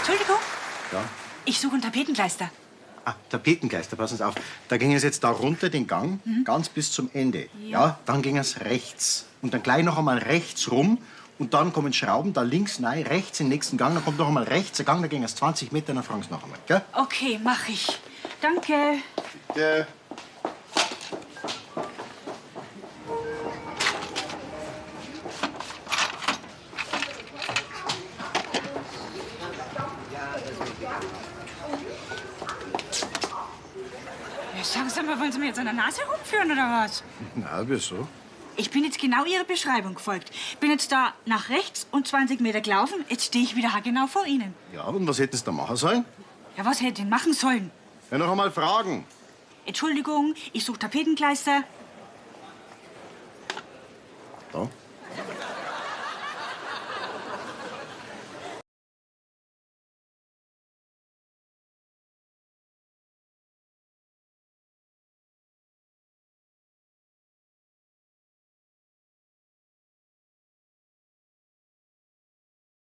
Entschuldigung, Ja. ich suche einen Tapetenkleister. Ah, Tapetengeister, passen Sie auf. Da ging es jetzt da runter den Gang, ganz bis zum Ende. Ja. Dann ging es rechts. Und dann gleich noch einmal rechts rum. Und dann kommen Schrauben, da links, nein, rechts im nächsten Gang. Dann kommt noch einmal rechts der Gang, da ging es 20 Meter, dann fragen Sie noch einmal. Gell? Okay, mach ich. Danke. Bitte. Ja, sagen Sie mal, wollen Sie mir jetzt an der Nase rumführen oder was? Na, wieso? Ich bin jetzt genau Ihrer Beschreibung gefolgt. Bin jetzt da nach rechts und 20 Meter gelaufen. Jetzt stehe ich wieder haargenau vor Ihnen. Ja, und was hätten Sie da machen sollen? Ja, was hätte ich denn machen sollen? Ja, noch einmal fragen. Entschuldigung, ich suche Tapetenkleister. Da.